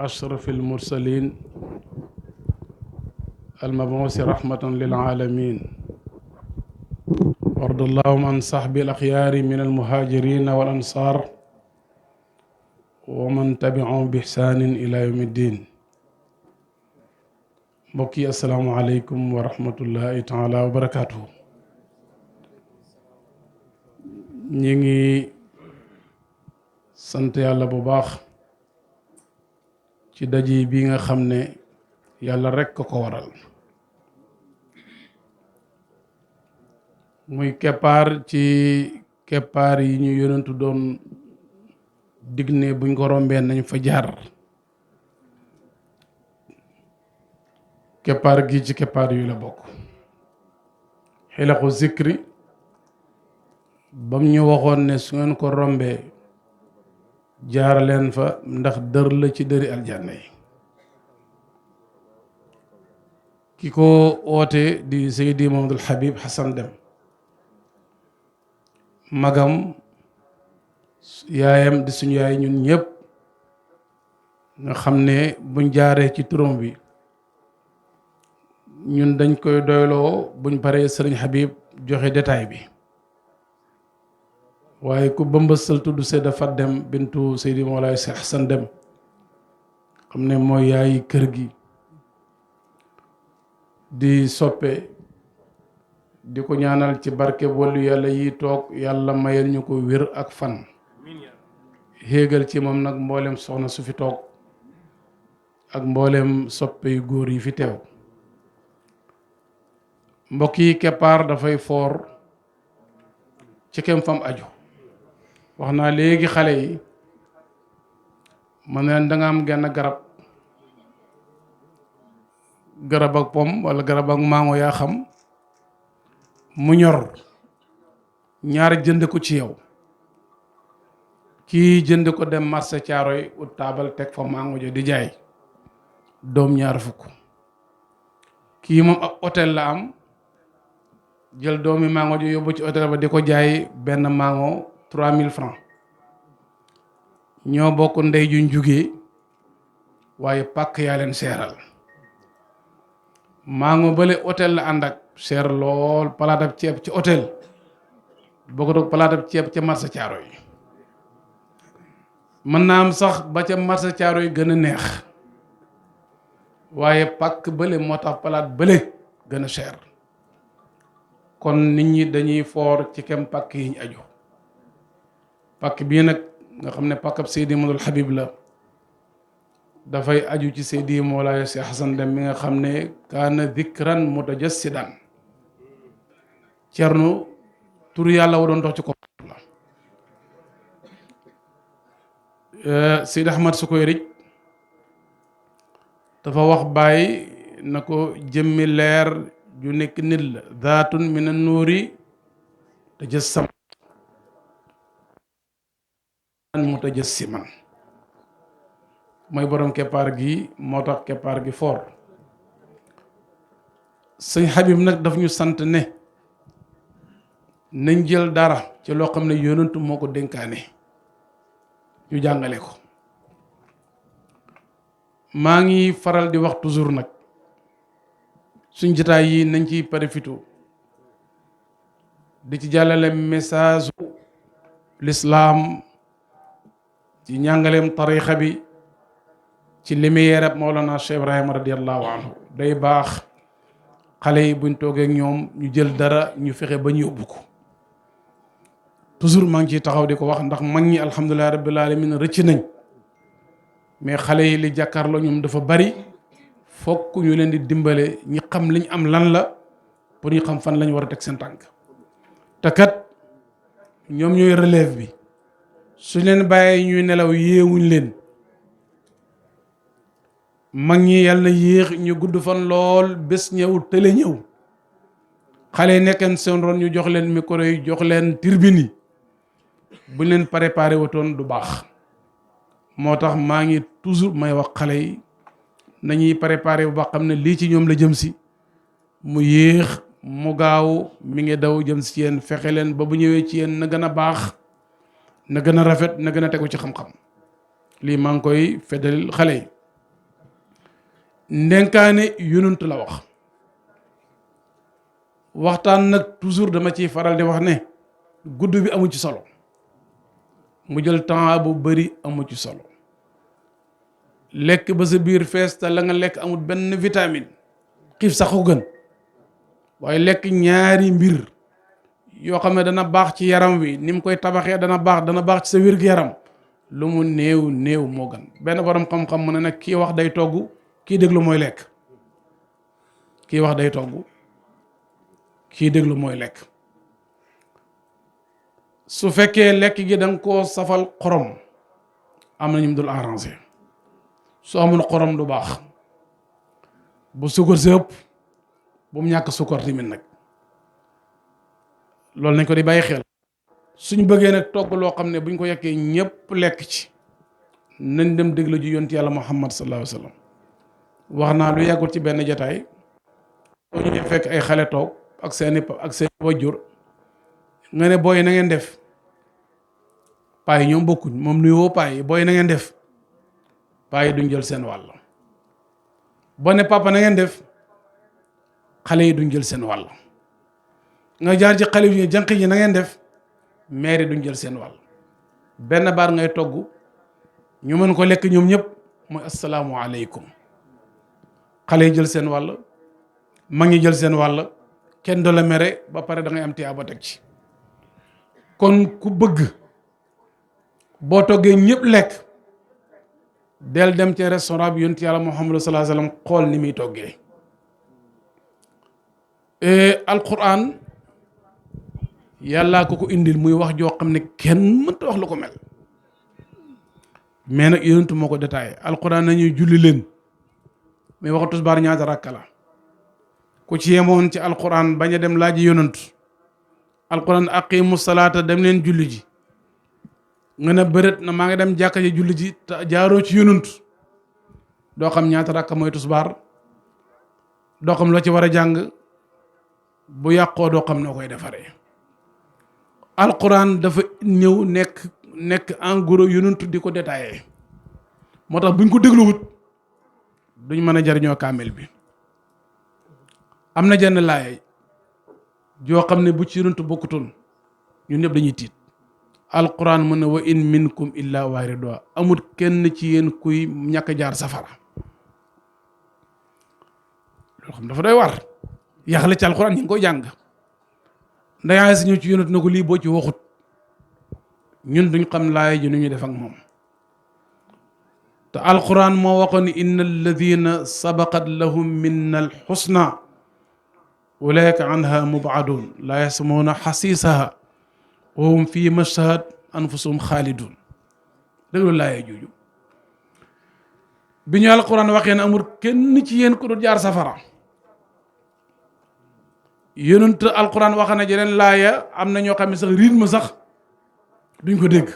أشرف المرسلين المبعوث رحمة للعالمين وارض اللهم عن صحب الأخيار من المهاجرين والأنصار ومن تبعهم بإحسان إلى يوم الدين. mbokki assalaamu aleykum wa rahmatullahi taala wa barakaatuhu. ñi ngi sant yàlla bu baax ci daje bi nga xam ne yàlla rekk ko waral, muy keppaar ci keppaar yi ñu yonentu doon dig ne buñ ko rombee nañ fa jaar. keppaar gi ci keppaar yu la bokk. xilaqu zikri bam ñu waxoon ne su ngeen ko rombee jaar leen fa ndax dër la ci dëri aljanna yi. ki ko oote di Seydi Mamadul Habib Hassan Deme, magam yaayam di suñu yaay ñun ñëpp nga xam ne buñ jaaree ci turam bi ñun dañ koy doyloo buñ paree sëriñ Habib joxe détail bi. waaye ku bëmbësal tudd Seyda Fat Deme bintu Seydi Mawlaay Cheikh Hassan Deme xam ne mooy yaayi kër gi, di soppe, di ko ñaanal ci barke wàllu yàlla yi toog yàlla mayal ñu ko wér ak fan. xéegal ci moom nag mboolem soxna su fi toog ak mboolem soppe yu góor yi fi teew. mbokk yi, keppaar dafay foor ci kem fam aju. wax naa léegi xale yi ma ne leen danga am genn garab ak pom wala garab ak mango yaa xam, mu ñor ñaar jënd ko ci yow. kii jënd ko dem marché Caaroy ut taabal teg fa mango jo di jaay doom $20. kii moom ab hôtel la am, jël doomi mango jo yóbbu ci hôtel ba di ko jaay benn mango $3000. ñoo bokk ndey juñ jugee waaye pàkk yaa leen seeral. mango bale hôtel la ànd ak seer lool, palaatab ceeb ci hôtel boo ko palaatab ceeb ca marché Caaroy yi mën naa am sax ba ca marché Caaroy yi gën a neex, waaye pàkk bële moo tax palaat bële gën a seer. kon nit ñi dañuy foor ci kem pàkk yi ñu aju. pàkk bii nag nga xam ne pàkkab Seydi Mamadul Habib la, dafay aju ci Seydi Mawlaay Cheikh Hassan Deme mi nga xam ne kaana dikran mutajassidan. cernu tur yàlla wa doon dox ci ko la. Seydi Ahmad Sukoyrij dafa wax bàyyi na ko jëmmi leer ju nekk nit la, zaatun min an nuuri tajassam mutajassiman. mooy borom keppaar gi, moo tax keppaar gi foor. sëñ Habib nag daf ñu sant ne nañ jël dara ci loo xam ne yonentu moo ko dénkaane ñu jàngale ko. maa ngi faral di wax toujours nag suñ jotaay yi nañ ciy profité di ci jàllale message l'islam ci njàngaleem tarixa bi ci lumière ab Mawlana Cheikh Ibrahima radiallahu anhu. day baax xale yi buñ toogee ak ñoom ñu jël dara ñu fexe ba ñu yóbbu ko. toujours maa ngi ciy taxaw di ko wax ndax mag ñi alhamdulillahi rabbil alamin rëcc nañ, mais xale yi li jàkkaarloo ñoom dafa bari. fokk ñu leen di dimbale ñi xam liñ am lan la pour ñu xam fan lañ war a teg seen tànk. te kat ñoom ñooy relève bi, suñ leen bàyyee ñuy nelaw yeewuñ leen. mag ñi yàlla na yéex ñu gudd fan lool, bés ñëw tële ñëw, xale yi nekkeen seen ron ñu jox leen micro yi, jox leen turbine yi, buñ leen préparé wutoon du baax. moo tax maa ngi toujours may wax xale yi nañuy préparé bu baax, xam ne lii ci ñoom la jëm si. mu yéex mu gaaw mi ngi daw jëm si yéen. fexe leen ba bu ñëwee ci yéen na gën a baax, na gën a rafet, na gën a tegu ci xam-xam. lii maa ngi koy feddalil xale yi. ndenkaane yonent la wax. waxtaan nag toujours dama ciy faral di wax ne gudd bi amu ci solo, mu jël temps bu bari amu ci solo. lekk ba sa biir fees te la nga lekk amul benn vitamine, xiif sax ko gën. waaye lekk ñaari mbir yoo xam ne dana baax ci yaram wi, ni mu koy tabaxee dana baax ci sa wér-gu-yaram, lu mu néew néew moo gën. benn borom xam-xam mu ne nag kii wax day togg, kii déglu mooy lekk. kii wax day togg, kii déglu mooy lekk. su fekkee lekk gi da nga koo safal xorom, am na ñu dul arrangé. su amul xorom du baax. bu suukar si ëpp, bu mu ñàkk suukar tamit nag. loolu nañ ko di bàyyi xel. suñ bëggee nag togg loo xam ne buñ ko yekkee ñépp lekk ci, nañ dem déglu ji yonent yàlla Muhammad sallallahu alayhi wa sallam. wax naa lu yàggul ci benn jataay, boo ñëwee fekk ay xale toog ak seeni wajjur, nga ne booy na ngeen def. paa yi ñoom bokkuñ, moom nuyoo paa yi booy na ngeen def. paa yi duñ jël seen wàll. boo ne papa na ngeen def, xale yi duñ jël seen wàll. nga jaar ci xale yi jànq yi na ngeen def, maire duñ jël seen wàll. benn baat ngay togg ñu mën ko lekk ñoom ñëpp, mooy asalaamu aleykum. xale yi jël seen wàll, mag ñi jël seen wàll, kenn du la mere, ba pare da ngay am tiyaaba teg ci. kon ku bëgg boo toggee ñëpp lekk, del dem ci restaurant bi yonent yàlla Muhammad sallallahu alayhi wasallam xool ni muy toggee. alquran yàllaa ko indil muy wax joo xam ne kenn mënta wax lu ko mel. mais nag yonent moo ko détaillé. alquran nañuy julli leen, mais waxu tisbaar ñaata rakka la. ku ci yemoon ci alquran bañ a dem laaji yonent, alquran aqimu salaata dem leen julli ji, nga ne bërët na maa ngi dem jàkka ji julli ji te jaaroo ci yonent, doo xam ñaata rakka mooy tisbaar, doo xam loo ci war a jàng, bu yàqoo doo xam noo koy defaree. alquran dafa ñëw nekk en gros yonent di ko détaillé. moo tax buñ ko dégluwut duñ mën a jariñoo kaamel bi. am na jenn laay joo xam ne bu ci yonent bokkutoon ñun ñëpp dañuy tiit. alquran mu ne wa in minkum illa waariduha, amul kenn ci yéen kuy ñàkk jaar safara. loolu xam dafa doy war. yaxle ci alquran ñu ngi koy jàng. ndayaa si ñëw ci yonent na ko lii boo ci waxut, ñun duñ xam laay ji nu ñuy def ak moom. te alquran moo waxoon ni inna alladina sabaqat lahum minna alxusna ulaika anha mubadun laa yasmauna xasiisaha wa hum fii mashtahat anfusuhum xaalidun. déglu laay jooju. bi ñu alquran waxee ne amul kenn ci yéen ku dul jaar safara, yonent alquran wax na jeneen laaya am na ñoo xam ne sax rythme sax duñ ko dégg.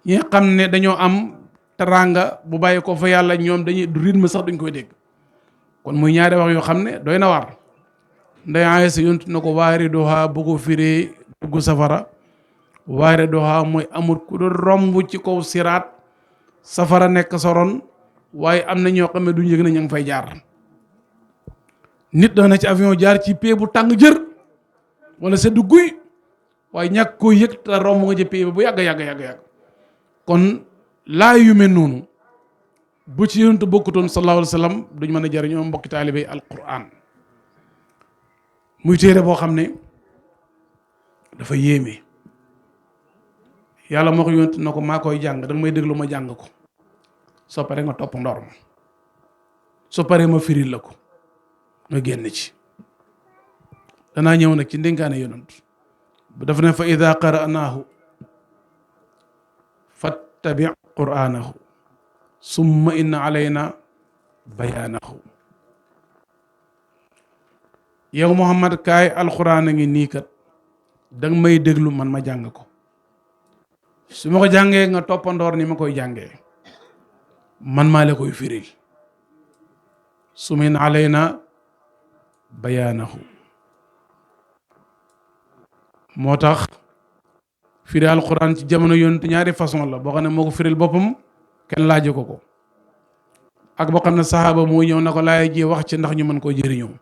ñi nga xam ne dañoo am teraanga bu bàyyi ko fa yàlla, ñoom dañuy rythme sax duñ koy dégg. kon muy ñaari wax yoo xam ne doy na war. nday Aysa yonent na ko waariduha bu ko firee dugg safara. waariduha mooy amul ku doon romb ci kaw siraat safara nekk soron, waaye am na ñoo xam ne duñ yëg na ña ngi fay jaar. nit dana ci avion jaar ci pee bu tàng jër wala seddu guy, waaye ñàkk koo yëg te romb nga ci pee bu yàgg. kon laa yu mel noonu bu ci yonent bokkutoon sallallahu alayhi wa sallam duñ mën a jariñoo mbokki taalibe alquran. muy téere boo xam ne dafa yéeme. yàlla moo ko yonent na ko maa koy jàng, danga may déglu ma jàng ko, soo paree nga topp ndoor ma, soo paree ma firil la ko nga génn ci. danaa ñëw nag ci ndénkaane yonent bu daf ne fa ida qara'naahu fattabi qur'aanahu summa inna alayna bayaanahu. yow Muhammad kaay alquran a ngi nii kat, danga may déglu man ma jàng ko, su ma ko jàngee nga toppandoor ni ma koy jàngee, man maa la koy firil. summa inna alayna bayaanahu. moo tax firi alquran ci jamono yonent ñaari façon la, boo xam ne moo ko firil boppam kenn laaju ko ak boo xam ne saxaaba moo ñëw na ko laay ji wax ci ndax ñu mën koo jëriñoo.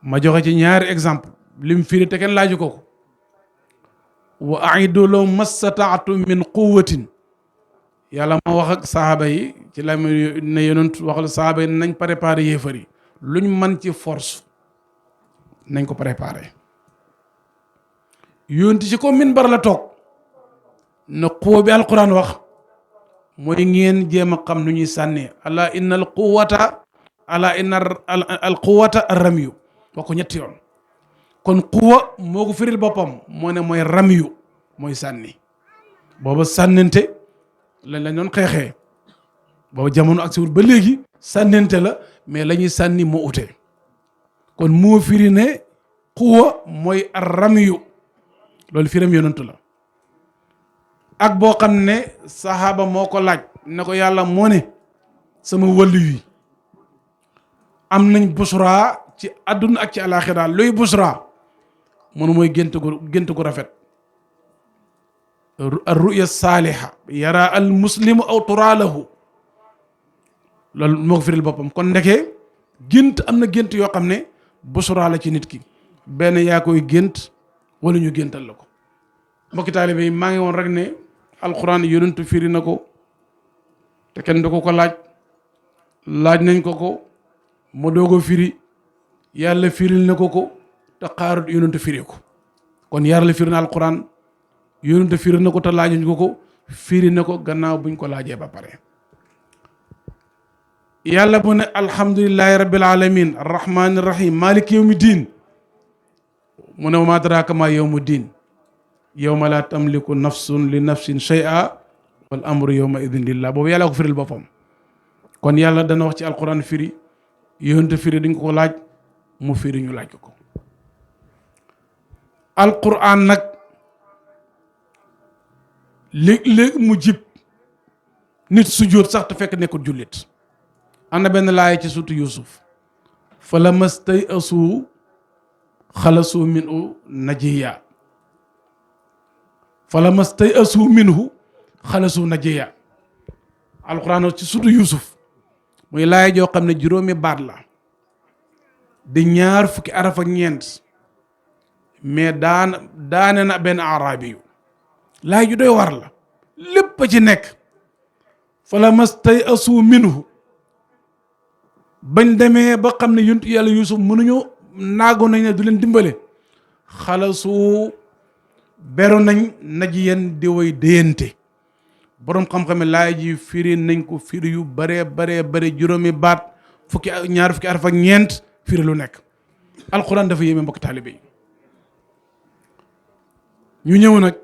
ma joxe ci ñaari exemple lim firi te kenn laaju ko wa aidu law mastataatum min quwwatin yàlla moo wax ak saxaaba yi ci la ne yonent waxal saxaaba yi nañ préparé yéefar yi luñ mën ci force nañ ko préparé. yonent ci ko minbar la toog na quwa bi alquran wax mooy ngeen jéem a xam nu ñuy sànni ala inna al quwata ala inna al quwata ramyu wax ko ñetti yoon. kon quwa moo ko firil boppam moo ne mooy ramyu mooy sànni booba sànnente lañ doon xeexee booba jamono ak siwul ba léegi sànnente la mais la ñuy sànni moo ute kon moo firi ne quwa mooy ar ramyu loolu firam yonantu la. ak boo xam ne saxaaba moo ko laaj ne ko yàlla moo ne sama wàllu yi am nañ busra ci àdduna ak ci alaxira luy busra mënu mooy gént gu rafet. ar ruya saaliha yara al muslimu aw tura lahu loolu moo ko firil boppam. kon ndeke gént am na gént yoo xam ne busra la ci nit ki benn yaa koy gént wala ñu géntal la ko. mbokki taalibe yi maa ngi woon rek ne alquran yonentu firi na ko te kenn du ko laaj nañ ko mu doog a firi yàlla firil na ko te xaarut yonentu firi ko. kon yàlla firi na alquran yonentu firi na ko te laajuñ ko firi na ko gannaaw buñ ko laajee ba pare. yàlla bu ne alhamdulillahi rabbil alamin arrahmani rahim maliki yawmi diin mu ne wa ma adraka ma yawmu diin yawma la tamliku nafsun li nafsin shay'a wal amru yawma idin lillah boobu yàlla ko firil boppam. kon yàlla dana wax ci alquran firi yonent firi dañ ko laaj mu firi ñu laaj ko. alquran nag léeg-léeg mu jib nit sujjóot sax te fekk nekkul jullit. am na benn laay ci suutu Yuusuf fa lamastay asu xalasu minhu najiya falamastay asu minhu xalasu najiya. alquran ci suutu Yuusuf muy laay joo xam ne juróomi baat la di ñaar fukki araf ak ñeent mais daane na benn arabi yu laay ju doy war la lépp ci nekk. falamastay asu minhu bañ demee ba xam ne yonent yàlla Yuusuf mënuñu naago nañ ne du leen dimbale xalasu beru nañ najiyan di way déyante. boroom xam-xam laay ji firi nañ ko firi yu bare juróomi baat ñaar fukki araf ak ñeent firi lu nekk. alquran dafa yéeme mbokk taalibe yi. ñu ñëw nag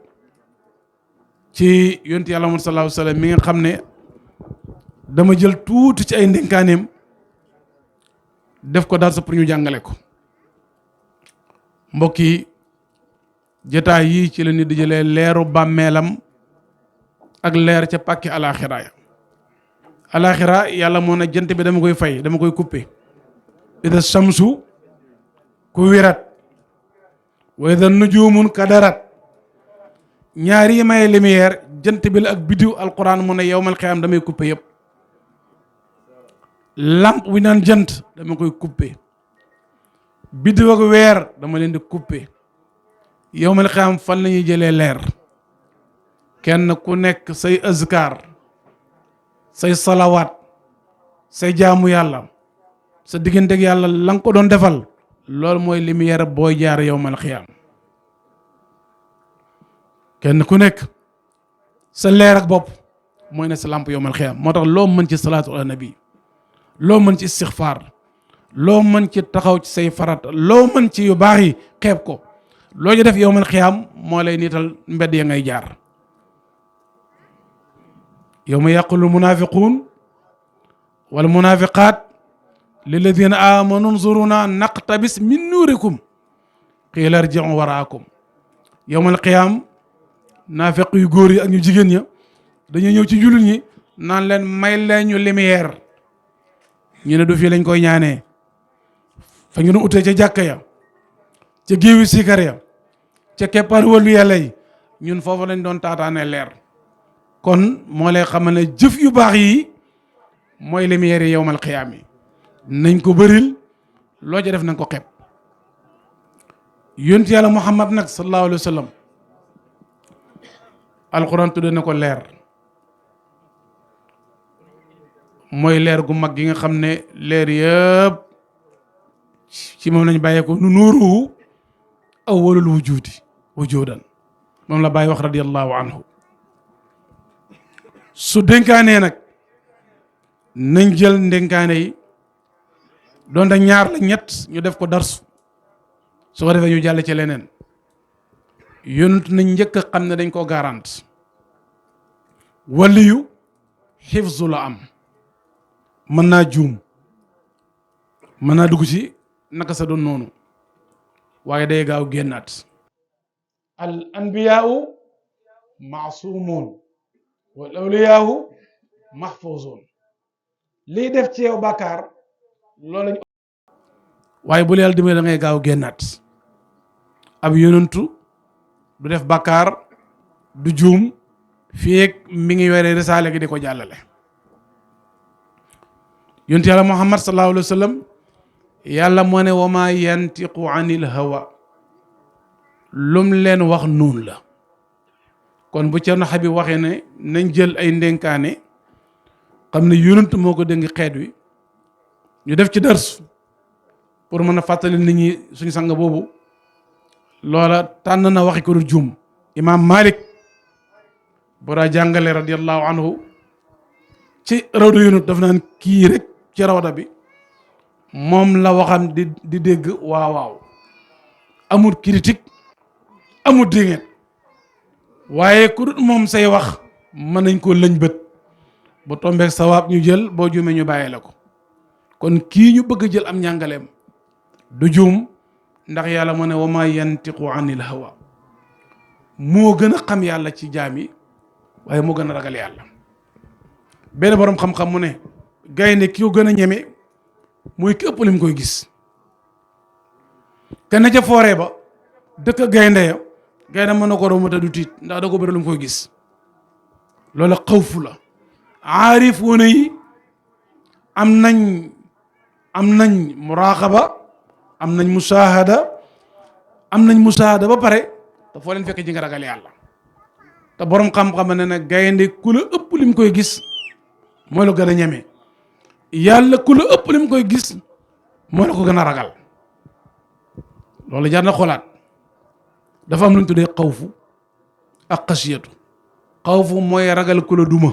ci yonent yàlla Muhammad sallallahu alayhi wa sallam mi nga xam ne dama jël tuuti ci ay ndénkaaneem def ko daal sa pour ñu jàngale ko. mbokk yi jotaay yi ci la nit di jëlee leeru bàmmeelam ak leer ca pàkki alaxira ya. alaxira yàlla moo ne jant bi dama koy fay dama koy coupé. ida shamsu ku wirat wa ida nujumun kadarat ñaari may lumière jant bi la ak biddiw alquran mu ne yowmal qiyaam damay coupé yëpp. lampe bu naan jant dama koy coupé biddiw ak weer dama leen di coupé. yowmal qiyaam fan la ñuy jëlee leer kenn ku nekk say azkar say salawaat say jaamu yàlla sa digganteeg yàlla la nga ko doon defal loolu mooy lumière booy jaar yowmal qiyaam. kenn ku nekk sa leer ak bopp mooy ne sa lamp yowmal qiyaam. moo tax loo mën ci salaatu ala nabi loo mën ci istixfaar loo mën ci taxaw ci say farat loo mën ci yu baax yi xeeb ko loo ci def yowmal qiyaam moo lay niital mbedd ya ngay jaar. yawma yaqulu munafiquun wal munafiqaat lilladina amanu nzuruna naqtabis min nuurikum qiila irji'u waraakum. yowmal qiyaam naafeq yu góor yi ak ñu jigéen ña dañuy ñëw ci jullit ñi naan leen may leen ñu lumière. ñu ne du fii lañ koy ñaanee fa ñu doon utee ca jàkka ya ca géewi sikar ya ca keppaar wàllu yàlla yi ñun foofu lañ doon taataanee leer. kon moo lay xamal ne jëf yu baax yi mooy lumière yi yawmal qiyaam yi nañ ko bëril loo ca def nañ ko xeeb. yonent yàlla Muhammad nag sallallahu alayhi wa sallam alquran tudde na ko leer, mooy leer gu mag gi nga xam ne leer yëpp ci moom lañ bàyyee ko nu nuuruhu awwalul wujudan moom la bàyyi wax radiyallahu anhu. su dénkaanee nag nañ jël ndénkaane yi doon da ñaar la ñett ñu def ko darsu, su ko defee ñu jàll ci leneen. yonent nañ njëkk a xam ne dañ koo garante waliyu xifzu la am, mën naa juum, mën naa dugg ci naka sa doon noonu, waaye day gaaw génnaat. al anbiyaau maasumun wal awliyaau mahfuzun. liy def ci yow bàkkaar loolu lañ, waaye bu la yàlla dimbali da ngay gaaw génnaat. ab yonentu du def bàkkaar du juum fii ak mi ngi yore risaale gi di ko jàllale. yonent yàlla Muhammad sallallahu alayhi wa sallam yàlla moo ne wa maa yantiqu anil hawa, lum leen wax nuun la. kon bu Cerno Habib waxee ne nañ jël ay ndénkaane xam ne yonent moo ko dénk xeet wi, ñu def ci dars pour mën a fàttali nit ñi suñu sang boobu, loola tànn na waxi ko du juum. imaam Malik bora jàngale radiyallahu anhu ci rawdu yonent daf naan kii rek ci rawda bi moom la waxam di dégg waaw amul critique amul dénget, waaye ku dut moom say wax mën nañ koo lëñ bët bu tombeek sawaab ñu jël, boo juumee ñu bàyyi la ko. kon kii ñu bëgg jël am njàngaleem du juum, ndax yàlla mu ne wa maa yantiqu anil hawa, moo gën a xam yàlla ci jaam yi waaye moo gën a ragal yàlla. benn boroom xam-xam mu ne gaynde ki ko gën a ñeme mooy ki ëpp lim koy gis. kenn ca fooree ba dëkk gaynde ya, gaynde mën na ko romb te du tiit ndax da ko bëri lu mu koy gis. loolu xawfu la. aarif woon yi am nañ muraqaba, am nañ musaahada ba pare te foo leen fekk ji nga ragal yàlla. te borom xam-xam ne nag gaynde ku la ëpp lim koy gis mooy la gën a ñeme, yàlla ku la ëpp lim koy gis mooy la ko gën a ragal. loolu jar na xoolaat. dafa am lu ñu tuddee xawfu ak xasiyatu. xawfu mooy ragal ku la duma,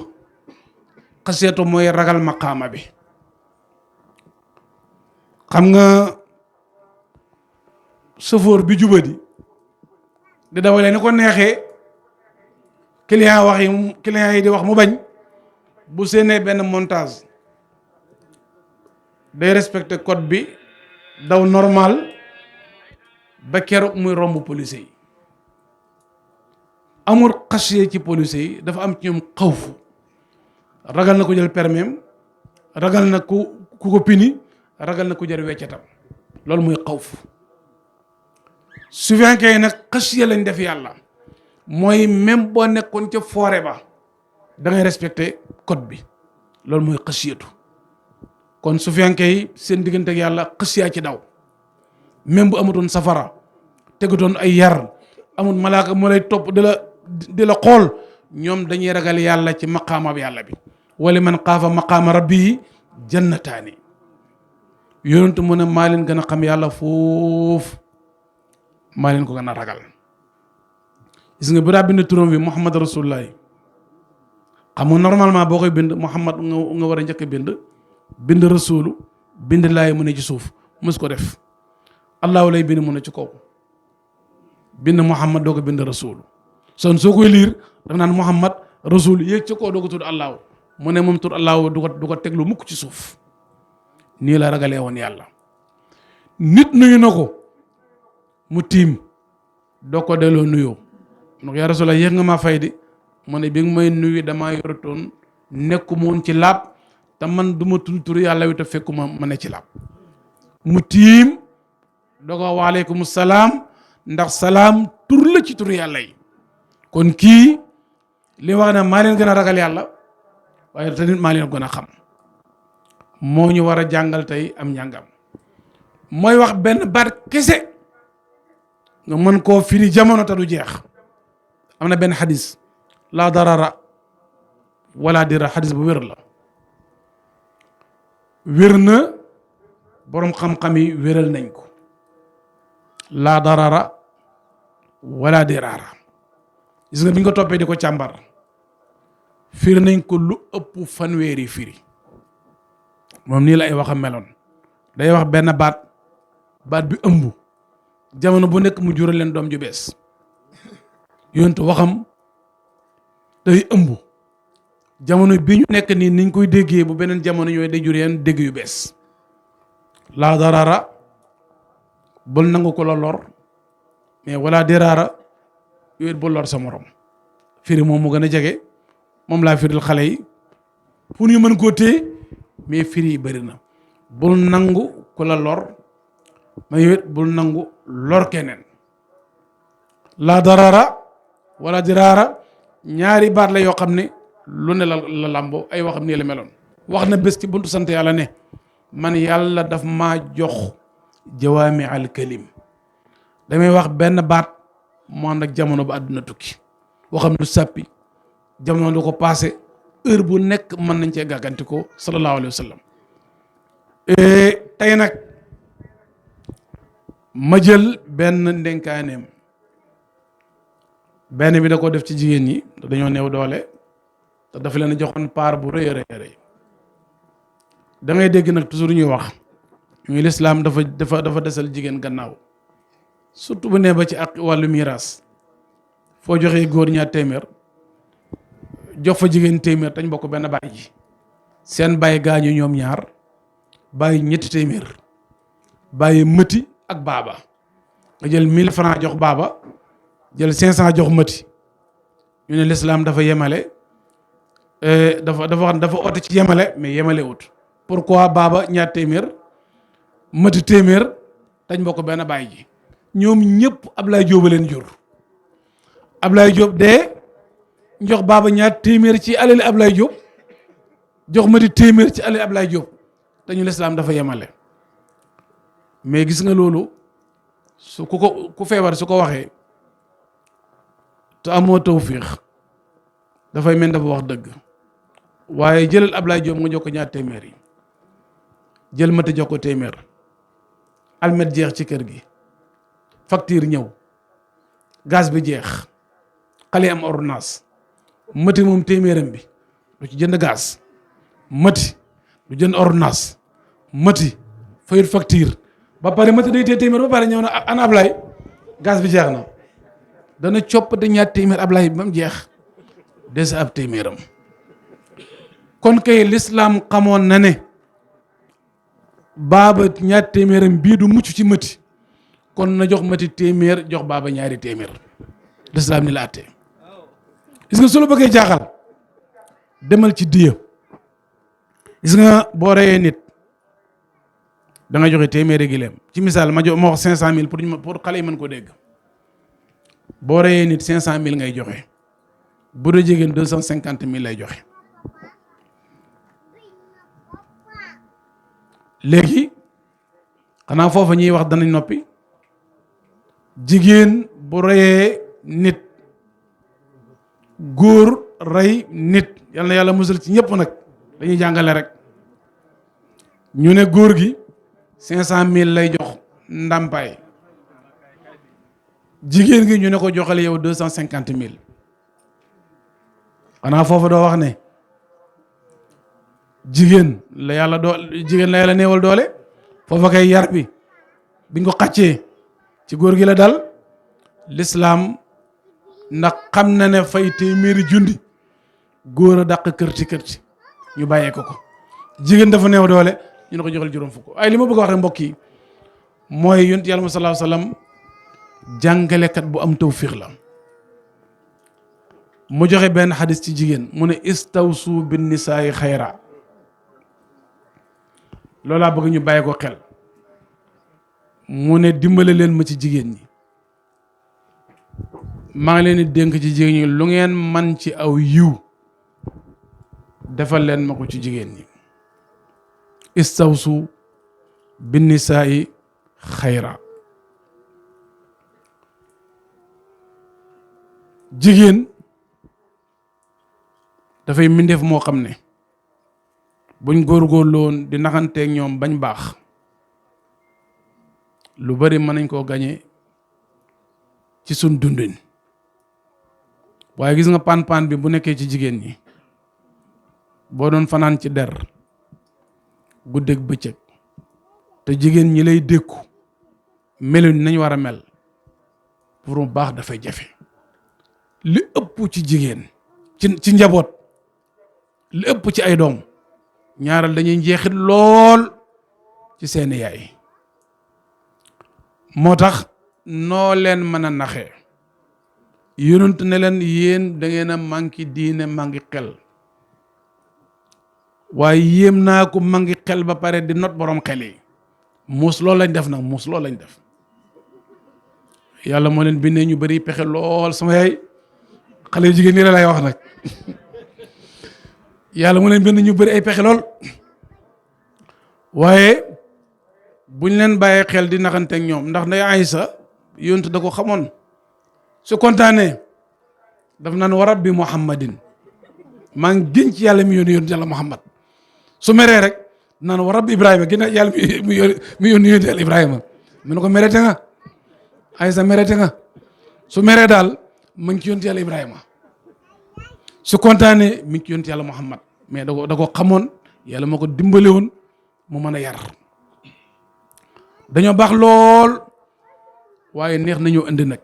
xasiyatu mooy ragal maqaama bi. xam nga chauffeur bi jubadi di dawalee ni ko neexee, client yi di wax mu bañ, bu séenee benn montage day respecté code bi daw normal ba keroog muy romb police yi. amul xasiye ci police yi, dafa am ci ñoom xawfu. ragal na ko jël permis, ragal na ku ko pini, ragal na ko jël weccatam. loolu muy xawfu. su fekkee nag xasiye lañ def yàlla, mooy même boo nekkoon ca forêt ba da ngay respecté code bi. loolu mooy xasiyatu. kon su fekkee seen diggante ak yàlla xasiyaa ci daw, même bu amatoon safara, tegutoon ay yar, amul malaaka moo lay topp di la xool, ñoom dañuy ragal yàlla ci maqaama yàlla bi. wala man xaafa maqaama rabbihi jannataani. yonent mu ne maa leen gën a xam yàlla foofu, maa leen ko gën a ragal. gis nga bu daa bind turam bi Muhammad Rasulullah, xam nga normalement boo koy bind Muhammad nga war a njëkk bind rasulu, bind laay mu ne ci suuf, mës ko def. allahu lay bind mu ne ci kaw, bind Muhammad doo ko bind rasulu. soo koy liir daf naan Muhammad rasul yéeg ci kaw doo ko tudd allahu, mu ne moom tudd allahu du ko teglu mukk ci suuf. nii la ragalee woon yàlla. nit nuyu na ko mu tiim doo ko delloo nuyoo. donc yaa Rasulallah yéex nga maa fay di, mu ne bi nga may nuyu damaa yoratoon nekku moon ci laab, te man du ma tudd turu yàlla wi te fekkuma ma ne ci laab. mu tiim doo ko waaleykum salaam, ndax salaam tur la ci turu yàlla yi. kon kii li wax ne maa leen gën a ragal yàlla waaye te nit maa leen gën a xam moo ñu war a jàngal tey am njàngam mooy wax benn baat kese nga mën koo firi jamono te du jeex. am na benn xadis laa darara wala dira xadis bu wér la wér na boroom xam-xam yi wéral nañ ko laa darara wala diraara gis nga bi ñu ko toppee di ko càmbar firi nañ ko lu ëpp fanweeri firi moom nii la ay waxam meloon day wax benn baat bi ëmb jamono bu nekk mu jural leen doom ju bees yontu waxam day ëmb jamono bi ñu nekk nii niñ koy déggee bu beneen jamono ñooy day jur yenn dégg yu bees laa darara bul nangu ko la lor mais wala diraara yooyu bul lor sa morom firi moom mu gën a jege moom laa firil xale yi pour ñu mën koo téye mais firi yi bëri na bul nangu ku la lor mais yooyu bul nangu lor keneen laa darara wala diraara ñaari baat la yoo xam ne lu ne la làmbo ay waxam nii la meloon wax na bés ci buntu sant yàlla ne man yàlla daf maa jox jawaami al kalim damay wax benn baat mu ànd ak jamono ba àdduna tukki waxam du sàppi jamono du ko passé heure bu nekk mën nañ cee gàgganti ko sallallahu alayhi wa sallam tey nag ma jël benn ndénkaaneem benn bi da ko def ci jigéen ñi dañoo néew doole te dafa leen joxoon paar bu rëy a rëy da ngay dégg nag toujours ñuy wax ñuy lislaam dafa desal jigéen gannaaw surtout bu nee ba ci ak wàllu miraas foo joxee góor ñaar téeméer jox fa jigéen téeméer dañ bokk benn baay ji seen baay gaañu ñoom ñaar bàyyi ñetti téeméer bàyyi mëti ak baaba nga jël 1000 francs jox baaba jël 500 jox mëti ñu ne lislaam dafa yemale dafa oote ci yemale mais yemale wut pourquoi baaba ñaar téeméer mëti téeméer dañ bokk benn baay ji ñoom ñëpp Ablaye Diop leen jur Ablaye Diop de jox baaba ñaar téeméer ci alali Ablaye Diop jox mëti téeméer ci alali Ablaye Diop dañu lislaam dafa yemale mais gis nga loolu su ku feebar su ko waxee te amoo tawfiix dafay mel dafa wax dëgg waaye jëlal Ablaye Diop nga jox ko ñaar téeméer yi jël mati jox ko téeméer almet jeex ci kër gi facture ñëw gaz bi jeex xale am ordonnance mati moom téeméeram bi du ci jënd gaz mati du jënd ordonnance mati fayut facture ba pare mati day tee téeméer ba pare ñëw na ana Ablaye gaz bi jeex na dana coppate ñaar téeméer Ablaye ba mu jeex des ab téeméeram kon kay lislaam xamoon na ne baaba ñaar téeméeram bii du mucc ci mati kon na jox mati téeméer jox baaba ñaari téeméer lislaam ni la àttee gis nga su la bëggee jaaxal demal ci diya gis nga boo reyee nit da nga joxe téeméeri gileem ci misaal ma wax 500000 pour xale yi mën ko dégg boo reyee nit 500000 ngay joxe bu dee jigéen 250000 lay joxe léegi xanaa foofa ñuy wax danañ noppi jigéen bu reyee nit góor rey nit yal na yàlla musal ci ñëpp nag dañuy jàngale rek ñu ne góor gi 500000 lay jox ndàmpaay jigéen gi ñu ne ko joxale yow 250000 xanaa foofa doo wax ne jigéen la yàlla néewal doole foofa kay yar bi biñ ko xàccee ci góor gi la dal lislaam ndax xam na ne fay téeméeri junni góor a dàq kërti ñu bàyyee ko jigéen dafa néew doole ñu ne ko joxal juróom fukk ay li ma bëgg a wax rek mbokk yi mooy yonent yàlla sallallahu alayhi wasallam jàngalekat bu am tawfiix la mu joxe benn xadis ci jigéen mu ne istawsu bin nisaa'i xayra loolaa bëgg ñu bàyyi ko xel mu ne dimbale leen ma ci jigéen ñi maa ngi leen di dénk ci jigéen ñi lu ngeen man ci aw yiw defal leen ma ko ci jigéen ñi istawsu bin nisaa'i xayra. jigéen dafay mbindeef moo xam ne buñ góorgóorlu woon di naxanteeg ñoom bañ baax lu bari mën nañ koo gañe ci suñ dundin. waaye gis nga paan bi bu nekkee ci jigéen ñi boo doon fanaan ci der guddeeg bëccëg te jigéen ñi lay dékku meluñ nañ war a mel pour mu baax dafay jafe. li ëpp ci jigéen ci njaboot li ëpp ci ay doom ñaaral dañuy njeexit lool ci seeni yaay. moo tax noo leen mën a naxee yonent ne leen yéen da ngeen a manqué diine manqué xel waaye yéem naa ko manqué xel ba pare di not borom xel yi. muus loolu lañ def nag muus loolu lañ def. yàlla moo leen bindee ñu bari pexe lool sama yaay xale yu jigéen ñi la lay wax nag yàlla moo leen bind ñu bari ay pexe lool waaye buñ leen bàyyee xel di naxante ak ñoom ndax nday Aysa yonent da ko xamoon su kontaanee daf naan wa rabbi muhammadin maa ngi gën ci yàlla mi yónni yàlla muhammad. su meree rek naan wa rabbi ibrahima gën a yàlla mi yónni yàlla ibrahima mu ne ko merete nga Aysa merete nga. su meree daal mu ngi ci yónni yàlla ibrahima su kontaanee mi ngi ci yónni yàlla muhammad mais da ko xamoon yàlla moo ko dimbale woon mu mën a yar. dañoo baax lool waaye neex nañoo indi nag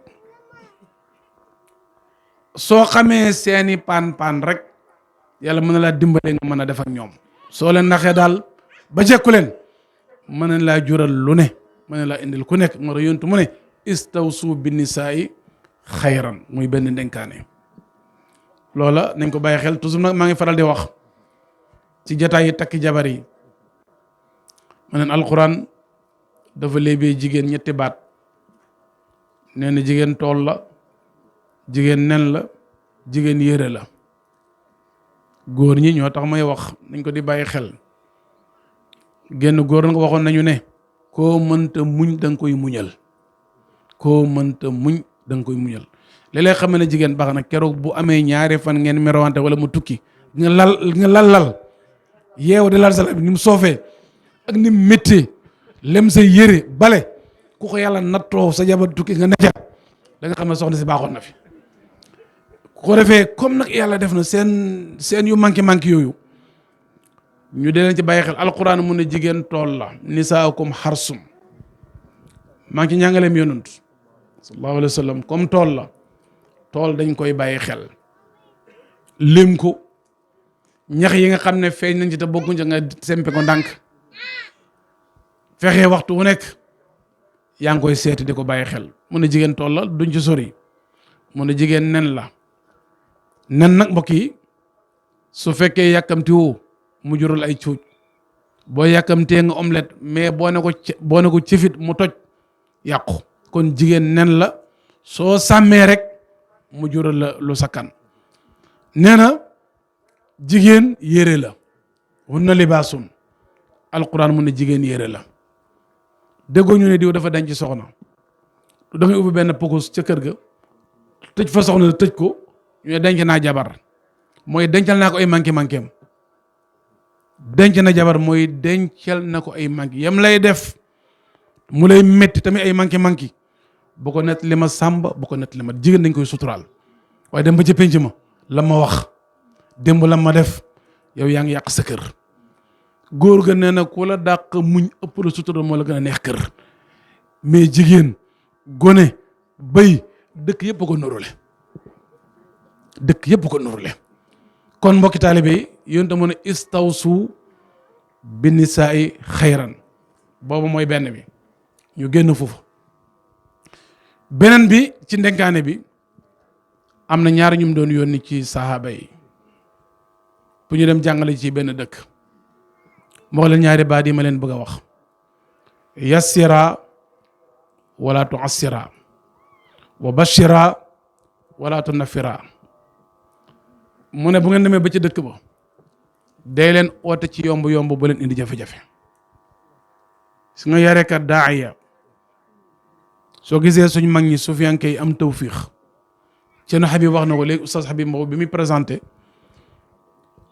soo xamee seeni paan rek yàlla mën na laa dimbale nga mën a def ak ñoom. soo leen naxee daal ba jekku leen mën na laa jural lu ne mën na laa indil ku nekk moo tax yontu mu ne istawsu bin nisaa'i xayran muy benn ndenkaane. loola nañ ko bàyyi xel toujours nag maa ngi faral di wax ci jataay yi takki jabar yi ma neen alquran dafa léebee jigéen ñetti baat nee na jigéen tool la jigéen nen la jigéen yére la. góor ñi ñoo tax may wax nañ ko di bàyyi xel. génn góor nga waxoon nañu ne koo mënta muñ da nga koy muñal koo mënta muñ da nga koy muñal. léeg-léeg xam ne jigéen baax na keroog bu amee ñaari fan ngeen merowante wala mu tukki nga lal yeew di lal sala bi ni mu soofee ak ni mu méttee lem sa yére bale ku ko yàlla nattoo sa jabar tukki nga necca da nga xam ne soxna si baaxoon na fi. ku ko defee comme nag yàlla def na seen yu manqué yooyu ñu dee leen ci bàyyi xel. alquran mu ne jigéen tool la nisaakum xarsum maa ngi ci njàngaleem yonent sallallahu alayhi wa sallam comme tool la tool dañ koy bàyyi xel lim ko ñax yi nga xam ne feeñ nañ ci te bokkuñ ci nga sempe ko ndànk fexee waxtu wu nekk yaa ngi koy seeti di ko bàyyi xel. mu ne jigéen tool la duñ ci sori mu ne jigéen nen la. nen nag mbokk yi su fekkee yàkkamti woo mu jural ay cuuj boo yàkkamtee nga omelette mais boo ne ko cëfit mu toj yàqu. kon jigéen nen la soo sàmmee rek mu jural la lu sakkan. nee na jigéen yére la hunna libaasun alquran mu ne jigéen yére la. déggoo ñu ne diw dafa denc soxna da ngay ubbi benn pokos ca kër ga tëj fa soxna tëj ko ñu ne denc naa jabar mooy dencal naa ko ay manqué denc na jabar mooy dencal na ko ay manqué yam lay def mu lay metti tamit ay manqué bu ko net li ma sàmba bu ko net li ma jigéen dañ koy suturaal. waaye dem ba ca penc ma la ma wax démb la ma def yow yaa ngi yàq sa kër. góor ga nee na ku la dàq muñ ëpp la sutura moo la gën a neex kër mais jigéen gone bëy dëkk yëpp ko nurule kon mbokki taalibe yi yonent mu ne istawsu bin nisaa'i xayran boobu mooy benn bi ñu génn foofu. beneen bi ci ndenkaane bi am na ñaar ñu doon yónni ci sahaaba yi bu ñu dem jàngale ci benn dëkk. moo leen ñaari baat yi ma leen bëgg a wax yassira wala tuassira wa bashira wala tunafira mu ne bu ngeen demee ba ci dëkk ba day leen oote ci yomb yomb bu leen indi jafe-jafe su nga yarekat daaya soo gisee suñ mag ñi sufiyanke yi am tawfiix Ceerno Habib wax na ko léegi oustaz Habib Mbow bi muy présenté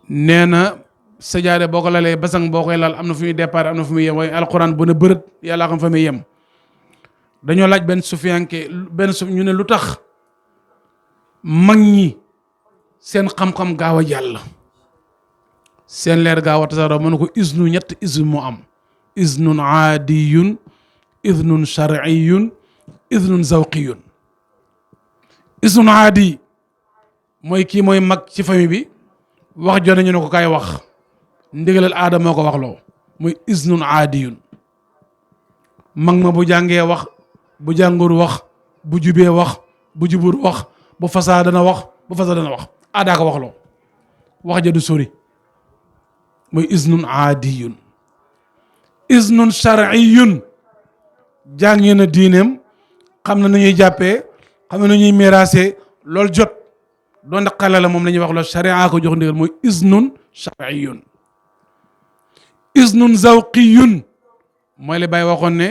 nee na sajaade boo ko lalee basang boo koy lal am na fu muy départ am na fu muy yem waaye alquran bu ne bërët yàlla xam fa muy yem dañoo laaj benn sufiyanke ñu ne lu tax mag ñi seen xam-xam gaaw a jàll seen leer gaaw a tasaaroo mën na ko isnu ñett isnu mu am isnun aadiyun isnun shar'iyun isnun zawqiyun isnun aadi mooy kii mooy mag ci famille bi wax jot nañu ne ko kaay wax ndigalal aada moo ko wax loo muy isnun aadiyun mag ma bu jàngee wax bu jàngur wax bu jubee wax bu jubur wax bu fasaa dana wax bu fasaa dana wax aadaa ko wax loo wax ja du sori muy isnun aadiyun isnun shar'iyun jàngee na diineem xam na nu ñuy jàppee xam na nu ñuy miraasee loolu jot doon da xale la moom la ñuy wax loolu sharia ko jox ndigal mooy isnun shar'iyun isnun zawqiyun mooy li Baay waxoon ne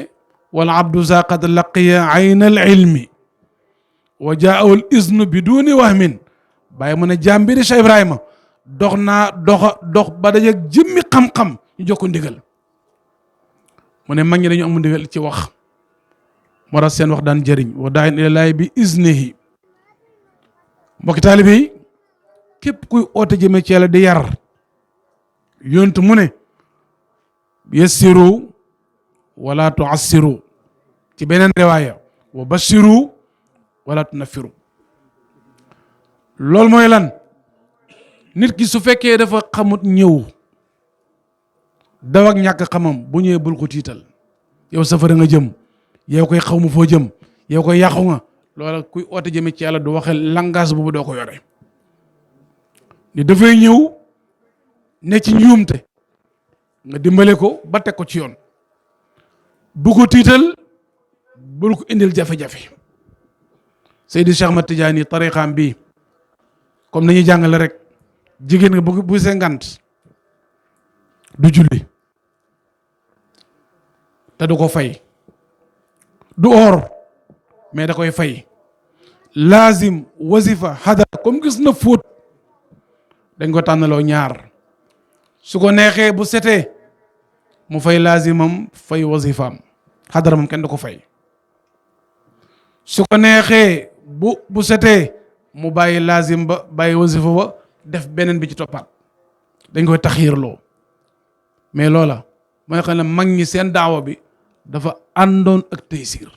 wal abdu za qad laqiya ayna al ilmi wa jaahu al isnu biduni wahmin Baay mu ne jaam bi di Cheikh Ibrahima dox ba dajeeg jëmmi xam-xam ñu jox ko ndigal mu ne mag ñi dañu am ndigal ci wax moo tax seen wax daan jëriñ wa daayin ilallaahi bi iznihi mbokki taalibe yi képp kuy oote jëme ci yàlla di yar yontu mu ne yassiru wala tuassiru ci beneen riwaaya wa bashiru wala tunaffiru loolu mooy lan nit ki su fekkee dafa xamut ñëw daw ak ñàkk xamam bu ñëwee bul ko tiital yow safara nga jëm yow koy xaw ma foo jëm yow koy yàqu nga loola kuy oote jëme ci yàlla du waxee langage boobu doo ko yore ni dafay ñëw ne ci njuumte nga dimbale ko ba teg ko ci yoon bu ko tiital bul ko indil jafe-jafe Seydi Cheikh Ahmad Tidiane tariqaam bi comme nañuy jàngale rek jigéen nga bu ngant du julli te du ko fay du or mais da koy fay laazim wasifa hadar comme gis na fóot dañ ko tànnaloo ñaar su ko neexee bu setee mu fay laazimam fay wasifaam hadar moom kenn du ko fay su ko neexee bu setee mu bàyyi laazim ba bàyyi wasifa ba def beneen bi ci toppaat dañ koy taxiirloo mais loola mooy xam ne mag ñi seen daawa bi dafa àndoon ak taysir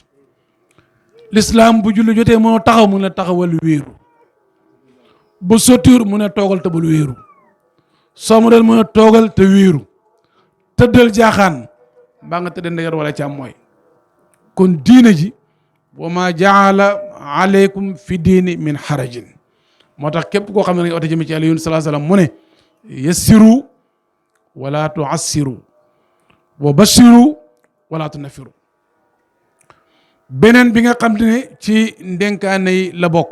l'islam bu julli jotee moo taxaw mu ne taxawal wéeru bu sotiir mu ne toogal te bul wéeru soo mu del mu ne toogal te wéeru tëddal jaaxaan mbaa nga tëddee ndeyjoor wala càmm mooy kon diine ji wa ma jaala aleykum fi diini min harajin moo tax képp koo xam ne nañ oote jëme ci yàlla yunus salaa sallam mu ne yassiru wala tuassiru wa bashiru wala tunaffiru beneen bi nga xam ne ci ndenkaane yi la bokk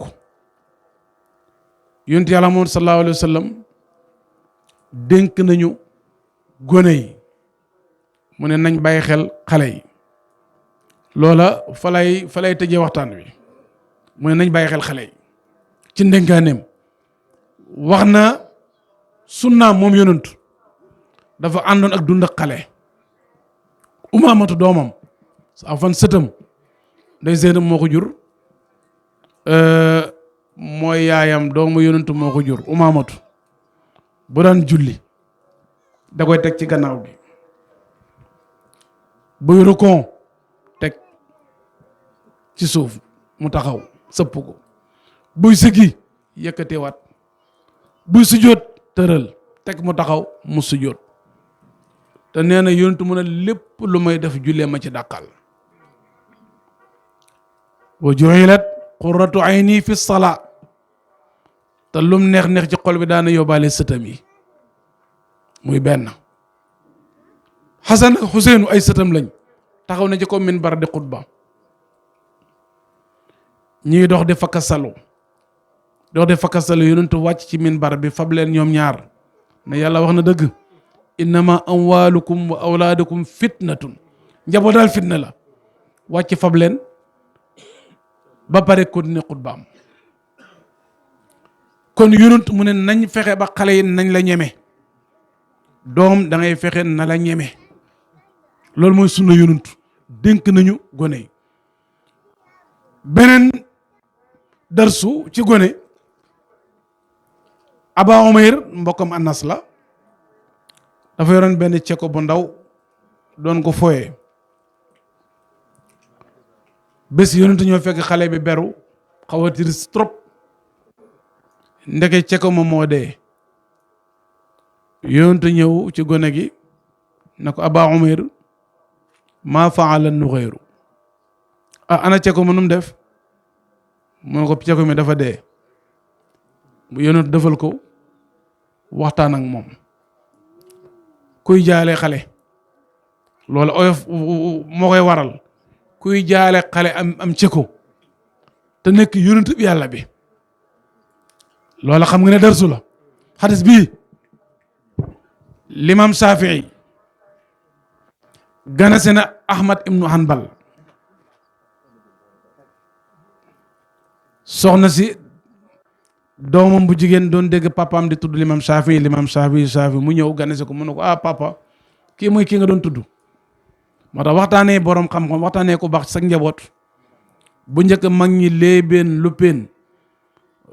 yonent yàlla moom sallallahu alayhi wa sallam dénk nañu gone yi mu ne nañ bàyyi xel xale yi loola fa lay tëjee waxtaan wi mu ne nañ bàyyi xel xale yi ci ndenkaaneem wax na sunnaam moom yonent dafa àndoon ak dund ak xale umaamatu doomam sa fan sëtam day Zeynab moo ko jur mooy yaayam doomu yonentu moo ko jur umaamatu bu daan julli da koy teg ci gannaaw gi buy rukon teg ci suuf mu taxaw sëpp ko buy sigi yëkkatewaat buy sujjóot tëral teg mu taxaw mu sujjóot te nee na yonentu mu ne lépp lu may def jullee ma ci dàqal wa ju'ilat qurratu ayni fi salaa te lum neex ci xol bi daana yóbbaale sëtam yi muy benn Xasan ak Xuseynu ay sëtam lañ taxaw na ci ko minbar di xutba ñuy dox di fakka salu doo de fakastal yonent wàcc ci minbar bi fab leen ñoom ñaar ne yàlla wax na dëgg innama amwalukum wa awlaadukum fitnatun njaboot daal fitna la wàcc fab leen ba pare continuer xutbaam kon yonent mu ne nañ fexe ba xale yi nañ la ñeme doom da ngay fexe na la ñeme loolu mooy sunna yonent dénk nañu gone yi beneen darsu ci gone Aba Umayr mbokkam Anas la dafa yoroon benn ceko bu ndaw doon ko foye bés yonent ñoo fekk xale bi beru xaw a tiris trop ndeke ceko ma moo dee yonent ñëw ci gone gi na ko Aba Umayr maa faala nuxayru ana ceko ma nu mu def mu ne ko ceko mi dafa dee bu yonent defal ko waxtaan ak moom kuy jaale xale loolu oyof moo koy waral kuy jaale xale am ceko te nekk yonent bi yàlla bi loola xam nga ne darsu la xadis bii l'imam Shafii ganase na Ahmad ibnu Hanbal soxna si doomam bu jigéen doon dégg papaam di tudd l'imam Shafii mu ñëw ganase ko mu ne ko papa kii mooy kii nga doon tudd moo tax waxtaanee borom xam-xam waxtaanee ko baax sa njaboot bu njëkk mag ñi léebeen luppeen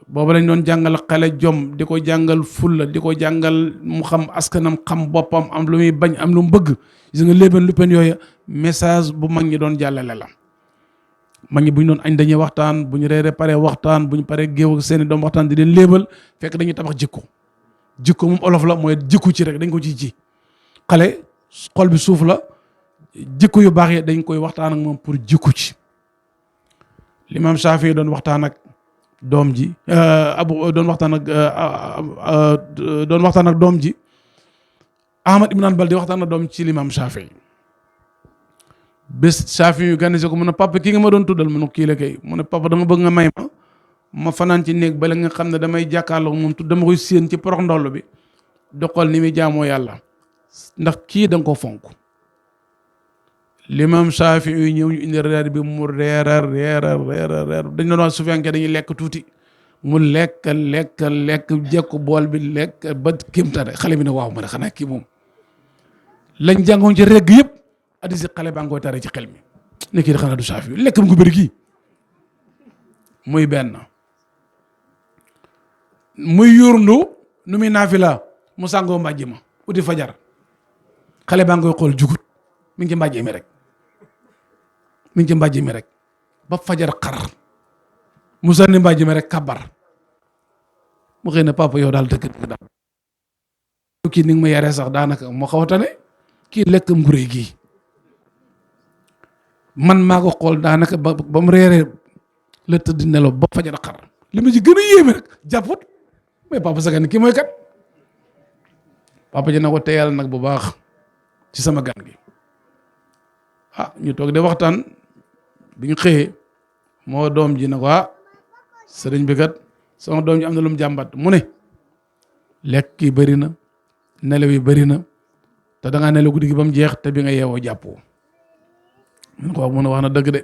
boobu lañ doon jàngal xale jom di ko jàngal fulla di ko jàngal mu xam askanam xam boppam am lu muy bañ am lu mu bëgg gis nga léebeen luppeen yooyu message bu mag ñi doon jàllale la mag ñi bu ñu doon añ dañuy waxtaan bu ñu reere pare waxtaan bu ñu paree géew ak seeni doom waxtaan di leen léebal fekk dañuy tabax jikko moom olof la mooy jikku ci rek dañ ko ci ji xale xol bi suuf la jikko yu baax yi dañ koy waxtaan ak moom pour jikku ci l'imam Shafii doon waxtaan ak doom ji doon waxtaan ak doom ji Ahmad ibn Hanbal di waxtaan ak doom ci l'imam Shafii bés Shafii yu gane si ko mu ne papa kii nga ma doon tuddal mu ne kii la kay mu ne papa dama bëgg nga may ma fanaan ci néeg bala nga xam ne damay jàkkaarloo moom dama koy séen ci porox ndoll bi di xool ni muy jaamoo yàlla ndax kii da nga ko fonk l'imam Shafii yu ñëw ñu indi reer bi mu reer dañ doon wax sufiyanke dañuy lekk tuuti mu lekk jekku bool bi lekk ba kéemtaane xale bi ne waaw ma ne xanaa kii moom lañ jàngoon ci regg yëpp addisi xale baa ngi koy tare ci xel mi ne kii xanaa du Shafii lekk mu ko bëri kii muy benn muy yurndu nu muy naafila mu sàngoo mbàjji ma uti fajar xale baa ngi koy xool jugut mi ngi ci mbàjji mi rek ba fajar xar mu sànni mbàjji mi rek kabar mu xëy ne papa yow daal dëgg daal kii ni nga ma yaree sax daanaka moo xaw a tane kii lekk nguréy gii man maa ko xool daanaka ba mu reeree la tëdd nelaw ba fajar xar li ma ci gën a yéeme rek jàpput mais papa sagan kii mooy kat papa ji na ko teyal nag bu baax ci sama gan gi ñu toog de waxtaan bi ñu xëyee moo doom ji na ko sëriñ bi kat sama doom ji am na lu mu jàmbat mu ne lekk yi bëri na nelaw yi bëri na te da ngaa nelaw guddi gi ba mu jeex te bi nga yeewoo jàppoo mun ko wax mu ne wax na dëgg de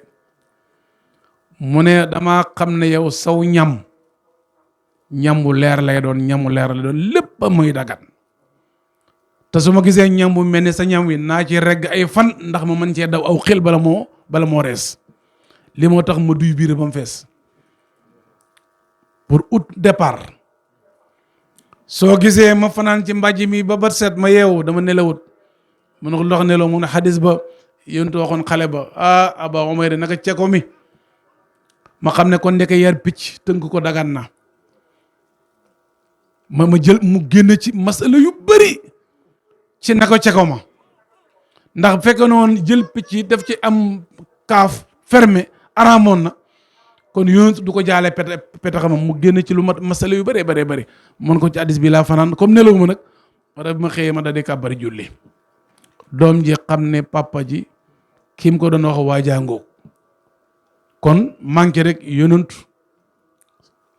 mu ne damaa xam ne yow saw ñam bu leer lay doon lépp a muy dagan te su ma gisee ñam bu mel ni sa ñam wi naa ci regg ay fan ndax ma mën cee daw aw xel bala moo rees li moo tax ma duy biir ba mu fees pour ut départ soo gisee ma fanaan ci mbàjj mi ba bët set ma yeewu dama nelawut mu ne ko ndox nelaw mu ne xadis ba yéen waxoon xale ba Aba Umayr naka ceko mi ma xam ne kon ndeke yar picc tënk ko dagan na ma jël mu génn ci masala yu bëri ci naka ceko ma ndax fekk na woon jël picc yi def ci am kaaf fermé araamoon na kon yonent du ko jaale petaxama mu génn ci lu mat masala yu bëree mën ko ci addis bi laa fanaan comme nelawu ma nag ma da bi ma xëyee ma da di kàbbari julli doom ji xam ne papa ji kim ko doon wax waajaangoo kon manqué rek yonent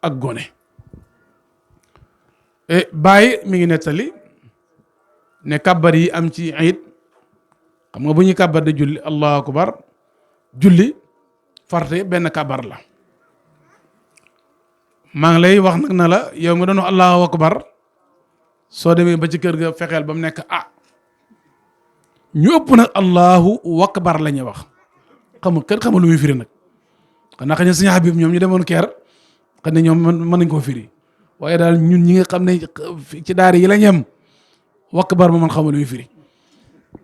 ak gone Baay mi ngi nettali ne kàbbar yi am ci iid xam nga bu ñuy kàbbar de julli allahu akbar julli farte benn kàbbar la. maa ngi lay wax nag na la yow nga doon wax allahu akbar soo demee ba ci kër ga fexeel ba mu nekk ñu ëpp nag allahu akbar la ñuy wax xamul lu muy firi nag xanaa xëy na Sëñ Habib ñoom ñu demoon keer xam ne ñoom mën nañ koo firi waaye daal ñun ñi nga xam ne ci daara yi la ñem akbar ma man xamul lu muy firi.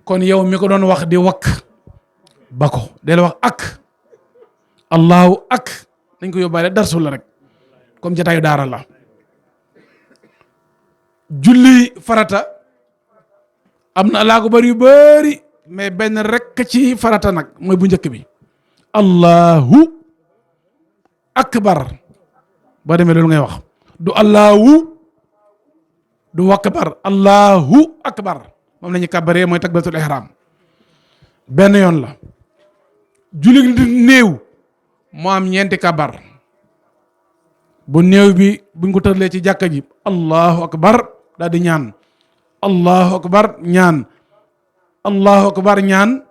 kon yow mi ko doon wax di ba ko del wax ak allahu ak dañ ko yóbbaale darsu la rek comme jataayu daara la. julli farata am na allahu akbar yu bari mais benn rek ci farata nag mooy bu njëkk bi allahu akbar boo demee loolu ngay wax du allahu du akbar allahu akbar moom la ñuy kàbbaree mooy takbiratul ihram benn yoon la. julli néew moo am ñeenti kàbbar bu néew bi buñ ko tërlee ci jàkka ji allahu akbar daal di ñaan allahu akbar ñaan allahu akbar ñaan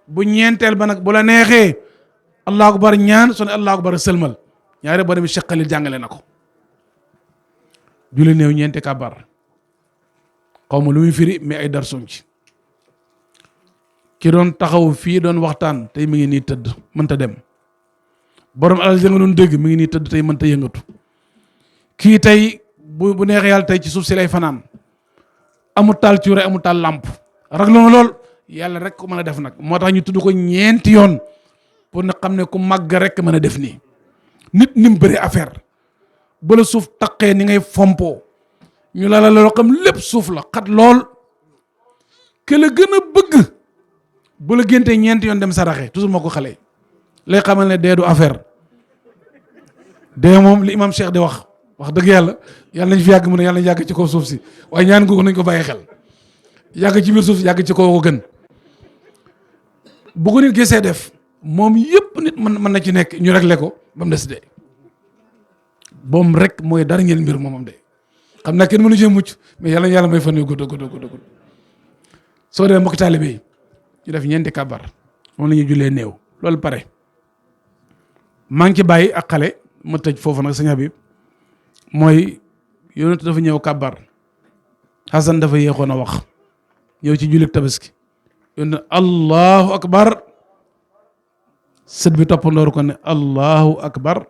bu ñeenteel ba nag bu la neexee allahu akbar ñaan su ne allahu akbar sëlmal ñaari boo demee Cheikh Khalil jàngale na ko. julli néew ñeenti kàbbar xaw ma lu muy firi mais ay darsoom ci. ki doon taxaw fii doon waxtaan tey mi ngi nii tëdd mënta dem borom alal ja nga doon dégg mi ngi nii tëdd tey mënta yëngatu. kii tey bu neexee yàlla tey ci suuf si lay fanaan amul taal cuure amul taal làmp raglu na lool yàlla rek ko mën a def nag moo tax ñu tudd ko ñeenti yoon pour na xam ne ku màgg rek mën a def nii. nit ni mu bëri affaire ba la suuf taqee ni ngay fompoo ñu la loo xam lépp suuf la xat lool ke la gën a bëgg bu la géntee ñeenti yoon dem saraxe toujours moo ko xale lay xamal ne dee du affaire dee moom li imam Cheikh di wax dëgg yàlla nañ fi yàgg mu ne yàlla nañ yàgg ci kaw suuf si waaye ñaan googu nañ ko bàyyi xel yàgg ci biir suuf si yàgg ci kaw ko gën. bu ko nit gisee def moom yëpp nit mën na ci nekk ñu réglé ko ba mu des dee boom rek mooy dara ngeen mbir moomam de xam naa kenn mënu cee mucc mais yàlla may fan yu gudd soo dee mbokk taalibe yi ñu def ñeenti kabar moom la ñuy jullee néew loolu pare maa ngi ci bàyyi ak xale ma tëj foofu nag sëñ Habib mooy yonent dafa ñëw kabar Xasan dafa yéexoon a wax ñëw ci jullit tabaski yonent allahu akbar sët bi toppandoor ko ne allahu akbar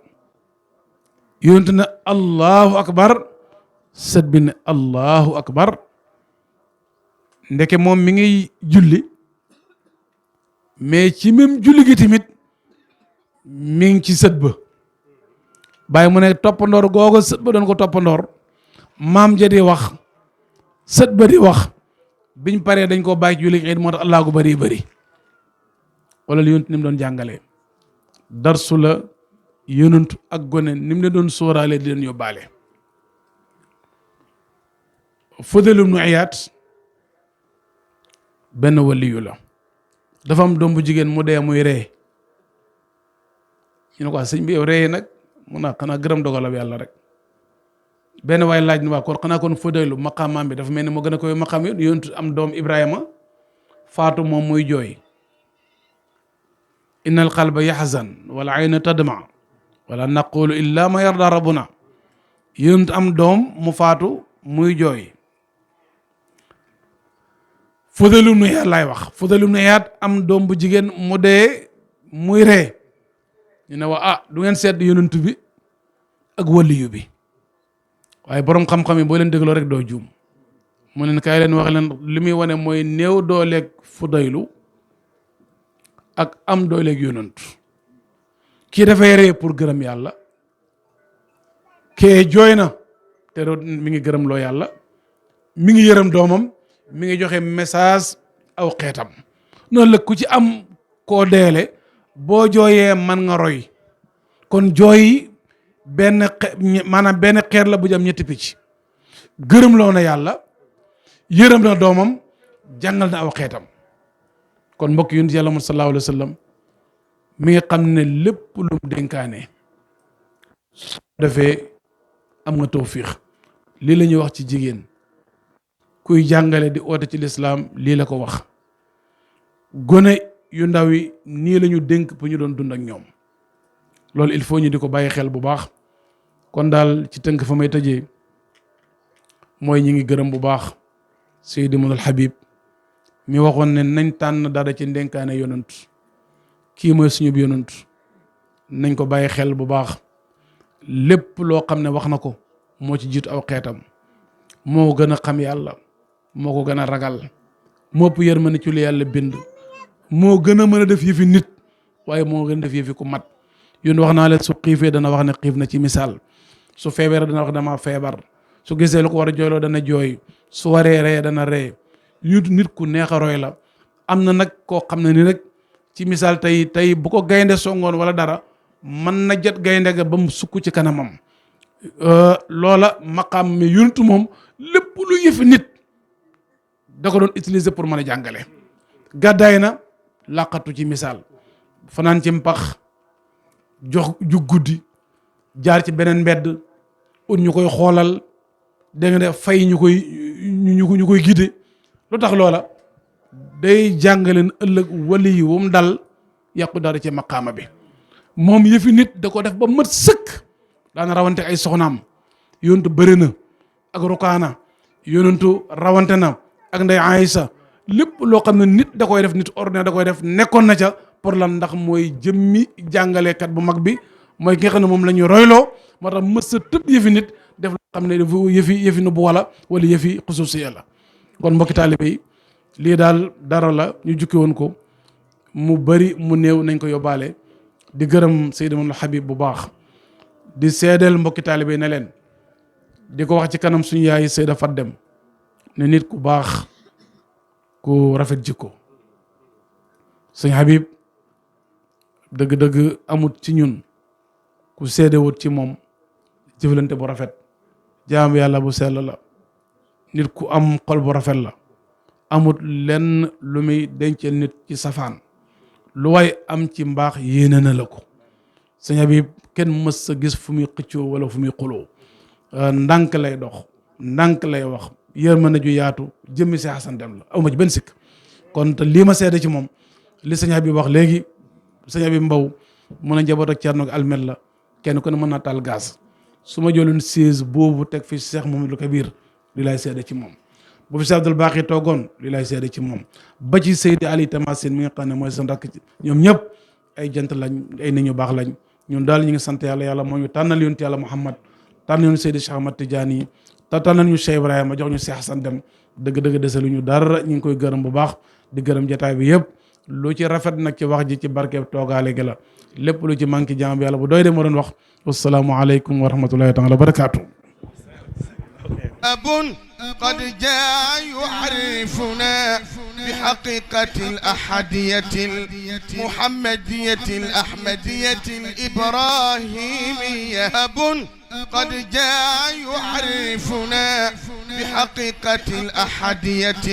yonent ne allahu akbar sët bi ne allahu akbar ndeke moom mi ngi julli mais ci même julli gi tamit mi ngi ci sët ba bàyyi mu ne toppandoor googu sët ba doon ko toppandoor maam ja di wax sët ba di wax biñ paree dañ koo bàyyi ci julli gi moo tax allah gu bëri bëri wala li yonent ni mu doon jàngalee darsu la yonent ak gone ni mu leen doon sóoraale di leen yóbbaale. Fudayl ibn Iyaad benn waliyu la dafa am doom bu jigéen mu dee muy ree ñu ne ko sëñ bi yow ree nag mun naa xanaa gërëm dogalab yàlla rek benn waaye laaj na waa kon xanaa kon Fudaylu maqaamaam bi dafa mel ni moo gën a koy maqaam yi yonent am doom Ibrahima faatu moom muy jooy inna al qalba yaxzan wala ayna tadma wala naqulu illa ma yarda rabbuna yonent am doom mu faatu muy jooy Fudayl ibn Iyaad laay wax Fudayl ibn Iyaad am doom bu jigéen mu dee muy ree ñu ne waa du ngeen seet yonent bi ak waliyu bi waaye borom xam-xam yi boo leen dégloo rek doo juum mu ne kaay leen wax leen li muy wane mooy néew dooleeg Fudaylu ak am dooleeg yonent kii dafay ree pour gërëm yàlla kee jooy na te mi ngi gërëm loo yàlla mi ngi yërëm doomam mi ngi joxe message aw xeetam noonu la ku ci am koo deele boo jooyee man nga roy kon jooy maanaam benn xeer la bu jam ñetti picc gërëm loo na yàlla yërëm na doomam jàngal na aw xeetam kon mbokk yonent yàlla Muhammad sallallahu alayhi wa sallam mi nga xam ne lépp lu mu dénkaane su defee am nga tawfiix lii la ñuy wax ci jigéen kuy jàngale di oote ci lislaam lii la ko wax gone yu ndaw yi nii la ñu dénk pour ñu doon dund ak ñoom loolu il faut ñu di ko bàyyi xel bu baax kon daal ci tënk fa may tëjee mooy ñi ngi gërëm bu baax Seydi Mouhamadoul Habib mi waxoon ne nañ tànn dara ci ndenkaane yonant kii mooy suñu yonant nañ ko bàyyi xel bu baax lépp loo xam ne wax na ko moo ci jiitu aw xeetam moo gën a xam yàlla moo ko gën a ragal moo ëpp yërmande ci lu yàlla bind moo gën a mën a def yëfi nit waaye moo gën a def yëfi ku mat yéen wax naa leen su xiifee dana wax ne xiif na ci misaal su feebaree dana wax dama feebar su gisee lu ko war a jooyloo dana jooy su waree ree dana ree nit ku neex a roy la am na nag koo xam ne ni rek ci misaal tey bu ko gaynde songoon wala dara mën na jot gaynde ga ba mu sukk ci kanamam loola maqaam mi yuntu moom lépp lu yëfi nit da ko doon utiliser pour mën a jàngale gàddaay na làqatu ci misaal fanaan ci mpax jox ju guddi jaar ci beneen mbedd ut ñu koy xoolal dégg nga fay ñu koy gide lu tax loola day jàngaleen ëllëg wali yi wum dal yàqu dara ci maqaama bi moom yëfi nit da ko def ba mat sëkk daana rawante ay soxnaam yonentu bëri na ak rukaana yonentu rawante na ak ndey Aysa lépp loo xam ne nit da koy def nit ordinaire da koy def nekkoon na ca pour lan ndax mooy jëmmi jàngalekat bu mag bi mooy ki nga xam ne moom la ñuy royloo moo tax mës sa tëb yëfi nit def loo xam ne dafa yëfi nu bu wala yëfi xususiya la kon mbokki taalibe yi lii daal dara la ñu jukki woon ko mu bari mu néew nañ ko yóbbaale di gërëm Seydi Mouhamadoul Habib bu baax di seedeel mbokki taalibe yi ne leen di ko wax ci kanam suñu yaay Seyda Fat Dem ne nit ku baax ku rafet jikko sëñ Habib dëgg-dëgg amut ci ñun ku seedewut ci moom jëflante bu rafet jaam yàlla bu sell la nit ku am xol bu rafet la amut lenn lu muy denceel nit ci safaan lu waay am ci mbaax yéene na la ko sëñ Habib kenn mës sa gis fu muy xëccoo wala fu muy xuloo ndànk lay dox ndànk lay wax yërmande ju yaatu jëmmi si Xasan Dem la awma ci benn sikk kon te lii ma seede ci moom li sëñ Habib wax léegi sëñ Habib Mbow mun a njaboot ak Cerno ak almet la kenn ku ne mën naa taal gaz su ma jëloon 16 boobu teg fi Cheikh Mouhamadoul Kabir li lay seede ci moom bu fi Cheikh Abdoul Baqi toogoon li lay seede ci moom ba ci Seydi Ali Tamasin mi nga xam ne mooy seen rakk ñoom ñëpp ay jant lañ ay nit ñu baax lañ ñun daal ñu ngi sant yàlla moo ñu tànnal yonent yàlla Muhammad tànnal ñu Seydi Cheikh Ahmad Tidiane yi te tànnal ñu Cheikh Ibrahima jox ñu Cheikh Xasan Dem dëgg-dëgg desalu ñu dara ñu ngi koy gërëm bu baax di gërëm jataay bi yëpp lu ci rafet nag ci wax ji ci barkeeb toogaale gi la lépp lu ci manqué jaam bi yàlla bu doy de moo doon wax wassalaamu aleykum wa rahmatullahi taala wa barakaatu أب قد جاء يعرفنا بحقيقة الأحدية المحمدية الأحمدية الإبراهيمية أب قد جاء يعرفنا بحقيقة الأحدية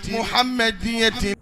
المحمدية